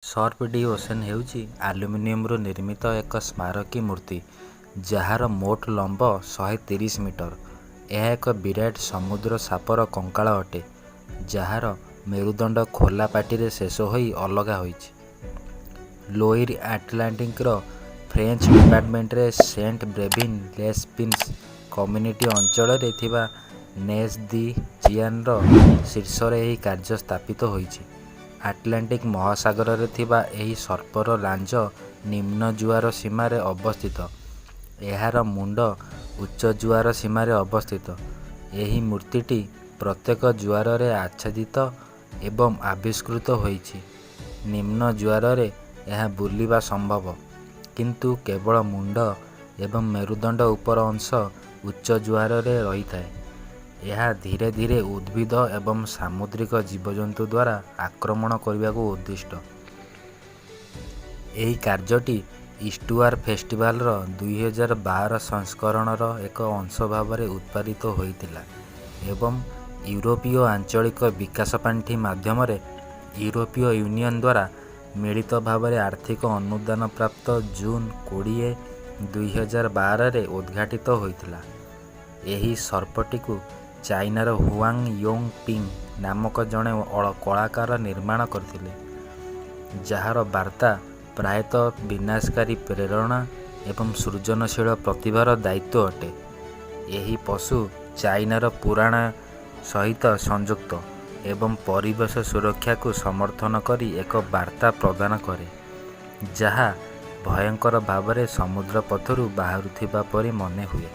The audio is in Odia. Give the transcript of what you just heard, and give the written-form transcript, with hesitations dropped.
ସର୍ପ ଡି ଓସେନ ହେଉଛି ଆଲୁମିନିୟମରୁ ନିର୍ମିତ ଏକ ସ୍ମାରକୀ ମୂର୍ତ୍ତି, ଯାହାର ମୋଟ ଲମ୍ବ 130 ମିଟର। ଏହା ଏକ ବିରାଟ ସମୁଦ୍ର ସାପର କଙ୍କାଳ ଅଟେ, ଯାହାର ମେରୁଦଣ୍ଡ ଖୋଲା ପାଟିରେ ଶେଷ ହୋଇ ଅଲଗା ହୋଇଛି। ଲୋଇର ଆଟଲାଣ୍ଟିକର ଫ୍ରେଞ୍ଚ ଡିପାର୍ଟମେଣ୍ଟରେ ସେଣ୍ଟ-ବ୍ରେଭିନ-ଲେସ୍-ପିନ୍ସ କମ୍ୟୁନିଟି ଅଞ୍ଚଳରେ ଥିବା ନେଜ୍ ଦି ଚିଆନର ଶୀର୍ଷରେ ଏହି କାର୍ଯ୍ୟ ସ୍ଥାପିତ ହୋଇଛି। ଆଟଲାଣ୍ଟିକ ମହାସାଗରରେ ଥିବା ଏହି ସର୍ପର ଲାଞ୍ଜ ନିମ୍ନ ଜୁଆର ସୀମାରେ ଅବସ୍ଥିତ, ଏହାର ମୁଣ୍ଡ ଉଚ୍ଚ ଜୁଆର ସୀମାରେ ଅବସ୍ଥିତ। ଏହି ମୂର୍ତ୍ତିଟି ପ୍ରତ୍ୟେକ ଜୁଆରରେ ଆଚ୍ଛାଦିତ ଏବଂ ଆବିଷ୍କୃତ ହୋଇଛି। ନିମ୍ନ ଜୁଆରରେ ଏହା ବୁଲିବା ସମ୍ଭବ, କିନ୍ତୁ କେବଳ ମୁଣ୍ଡ ଏବଂ ମେରୁଦଣ୍ଡ ଉପର ଅଂଶ ଉଚ୍ଚ ଜୁଆରରେ ରହିଥାଏ। ଏହା ଧୀରେ ଧୀରେ ଉଦ୍ଭିଦ ଏବଂ ସାମୁଦ୍ରିକ ଜୀବଜନ୍ତୁ ଦ୍ୱାରା ଆକ୍ରମଣ କରିବାକୁ ଉଦ୍ଦିଷ୍ଟ। ଏହି କାର୍ଯ୍ୟଟି ଇଷ୍ଟୁଆର ଫେଷ୍ଟିଭାଲର 2012 ସଂସ୍କରଣର ଏକ ଅଂଶ ଭାବରେ ଉତ୍ପାଦିତ ହୋଇଥିଲା ଏବଂ ୟୁରୋପୀୟ ଆଞ୍ଚଳିକ ବିକାଶ ପାଣ୍ଠି ମାଧ୍ୟମରେ ୟୁରୋପୀୟ ୟୁନିଅନ୍ ଦ୍ୱାରା ମିଳିତ ଭାବରେ ଆର୍ଥିକ ଅନୁଦାନ ପ୍ରାପ୍ତ ଜୁନ୍ 20, 2012ରେ ଉଦ୍ଘାଟିତ ହୋଇଥିଲା। ଏହି ସର୍ପଟିକୁ ଚାଇନାର ହୁଆଙ୍ଗ ୟୋଙ୍ଗ ପିଙ୍ଗ ନାମକ ଜଣେ କଳାକାର ନିର୍ମାଣ କରିଥିଲେ, ଯାହାର ବାର୍ତ୍ତା ପ୍ରାୟତଃ ବିନାଶକାରୀ ପ୍ରେରଣା ଏବଂ ସୃଜନଶୀଳ ପ୍ରତିଭାର ଦାୟିତ୍ୱ ଅଟେ। ଏହି ପଶୁ ଚାଇନାର ପୁରାଣ ସହିତ ସଂଯୁକ୍ତ ଏବଂ ପରିବେଶ ସୁରକ୍ଷାକୁ ସମର୍ଥନ କରି ଏକ ବାର୍ତ୍ତା ପ୍ରଦାନ କରେ, ଯାହା ଭୟଙ୍କର ଭାବରେ ସମୁଦ୍ର ପଥରୁ ବାହାରୁଥିବା ପରି ମନେହୁଏ।